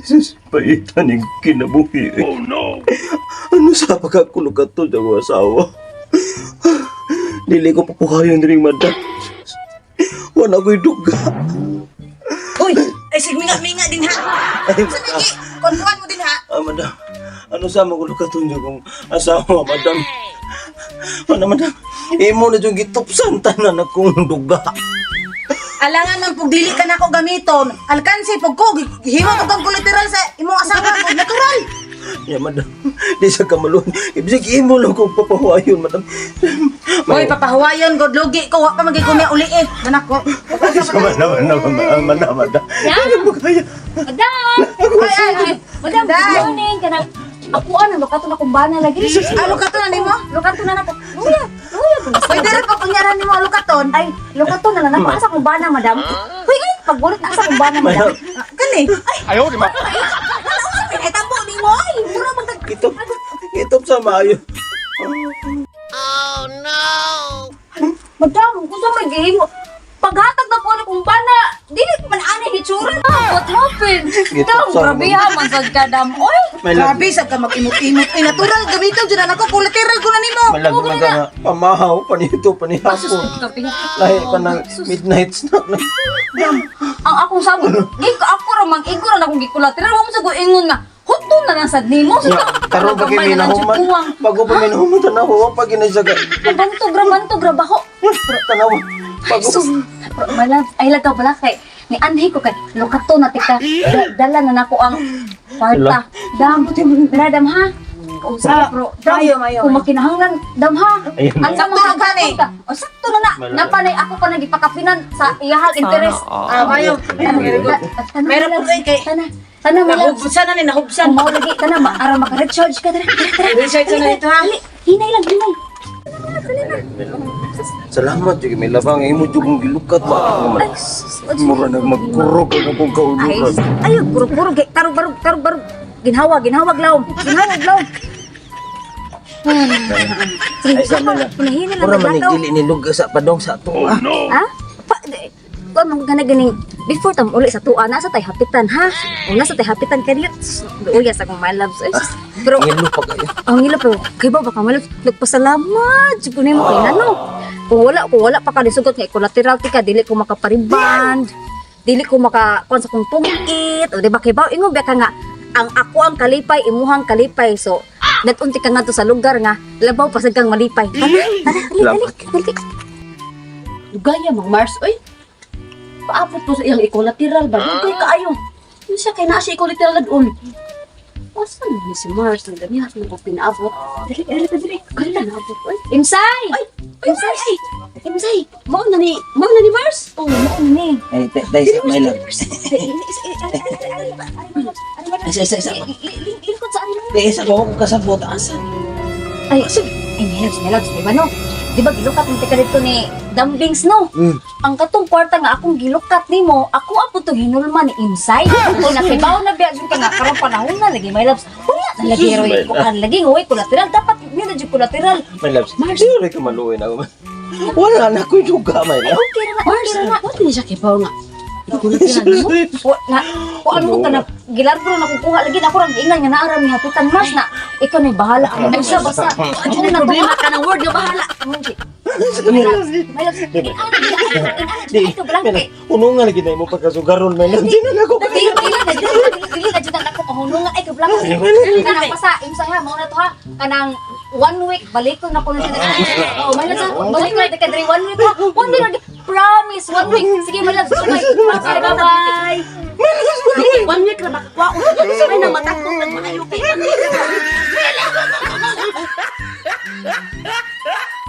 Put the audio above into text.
Sus, paitan yung kinabuhi. Oh no! Ano sa pagkakulukat to akong asawa? Dili ko papuhayon rin, madam. Wala ko'y duga. Uy, ay sig minga-minga din ha. Ay, Sa madam. lagi, kontuan mo din ha. Ah, madam. Ano sa magulukaton niyo kung asawa, madam? Ano, madam? Imo na yung gitupsan tanan akong duga. Alangan man pug dili ka nako gamiton. Alkansi pug ko himo ko kang collateral sa imong asawa ko natural. Ya, madam. Di sa kamaluan. Ibig imo lang kong papahuayon, madam. Uy, papahuwayon god lugi ko wa pa magig ko uli eh. Nanak ko. Madam, madam, madam, madam, madam. Yan. Ano ba kaya? Madam! Ay, ay, ay. Madam, good Day. morning. Kanang, ako ano, lukato na kong bana lagi. Alo ka to na nimo? Lukato na nako. Luya, luya ko na. Pwede rin pa kunyaran nimo alukaton. Ay, lukato na lang nako. Asa kong bana, madam? Uy, ay, pagbulit na asa kong bana, madam. Ah, Kani. Ay, 哎呦我的妈！ wala usa pinahitabo nimo ay. Mura man kag Kitop, kitop sa maayo. Madam, kung sa may gihimo, paghatag na ko na kong bana, dili ko man ani hitsura. What happened? Gitap Dam, sa grabe ha, man sad ka, dam. Oy, May lag, Grabe sad ka mag-imot-imot. Ay natural gamiton jud na nako collateral ko na nimo. may lag na nga. Pamahaw, panito, panihapon. Lahi pa ng midnight snack na. Dam, ang akong sabot, ikaw ako ra mang igo ra na akong gikulateral, wa mo sa ko ingon nga, huto na lang sad nimo. Ya, karon pa kay minahuman. Bago pa minahuman, tanawa pa ginasaga. Bantog ra bantog ra baho. Tanawa. Ay, Bago. sus. Pero, my love, ay lagaw pala kay ni anhi ko kay lukato na tika. Dala na nako ang kwarta. Dam, dala dam ha. O sa pro, dam, Mayo, mayo, kung mayo. makinahanglan, dam ha. Ayun. Ang Sakto ra ka ni. O sakto na na. Malala. Napanay ako pa nagipakapinan sa iyahang interest. Ah, mayo. Meron Meron po kay Tana, tana my love. Nahubsan na ni nahubsan. Mao lagi tana ma aron maka-recharge ka tara. Tara, tara. Recharge na ito ha. Dali, hinay lang, hinay. Salamat jud may labang imo jud kong gilukat ba. Ay, sus, Mura nag magkurog ang akong Ay, kaulukan. ay, puro-puro, tarog, barog, tarog, barog. Ginhawa, ginhawag lawom. Ginhawag lawom. Sige, Ay, sama na. Unahin na Mura lang man maglakaw. dili ni lugar sa padong sa ato ah. Ha? Pa, di, kuan man ka na ganing, before tam uli sa tuwa, nasa tay hapitan, ha? O nasa tay hapitan, kaya uya sa akong my loves. Ay, sus. Pero, Ngilo pa kayo. ang ngilo, pero, kay ba, baka my loves, nagpasalamat, jud ko nimo kay nano. Kung wala pa ka nisugot nga collateral ti ka, dili ko makapariband, dili ko maka, kuan sa kong tungit, o di ba, kay ba, ingon ba ka nga, ang ako ang kalipay, imuhang kalipay, so, natunti ka nga to sa lugar nga, labaw pa sad kang malipay. Tara, tara, dali, dali, dali. Lugaya mang Mars, oy. Paabot to sa iyang equiliteral ba? Dugay kaayo. Ano siya kay naa siya equiliteral doon? Asa man ni si Mars nang dami man ko pinaabot. Dali, dali, dali. Kaya naabot oy. Imsay! Ay, Imsay, ay. Imsay, mao na ni Mars. Oh, mao ni. Ay, tay sa may love. Isa, isa, isa. Lingkod sa ano? Di isa ko ko kasabot asa. Ay, ay, nilabs, nilabs, di ba no? Di ba gilukat mo ka dito ni Dumbings no? Mm. Ang katong kwarta nga akong gilukat nimo, ako apo to hinulma ni Imsay. Kung nakibaw na biya jud ka nga karon panahon na lagi my loves. Wala na lagi roy ko kan lagi ngoy collateral dapat ni na jud collateral. My loves. Mars. Di ka maluoy na ako. Wala na ko'y duga, my love. Okay ra na, okay ra na. What ni siya kibaw nga? Equiliteral mo? Wa na wa ano ka na gilargo na kukuha lagi na ako ra giingnan nga naara mi hapitan Mars na ikaw na bahala ang usa basta. Ano na problema ka ng word nga bahala. My loves, my loves, Di, ito blanke. Unungan lagi na imo pagkasugaron, my love. Di na na ako. Dili dili na dili dili na jud ako kahunungan ay kablako. Kanang basta imsa ha mao na to ha kanang one week balik ko na ko na siya. Oh, my loves, balik na ka diri one week ha. One week lagi. Promise, one week. Sige, my loves. Bye bye. Bye. Dili, one week ra makakuha. May nang matakot nagmaayo kay one week.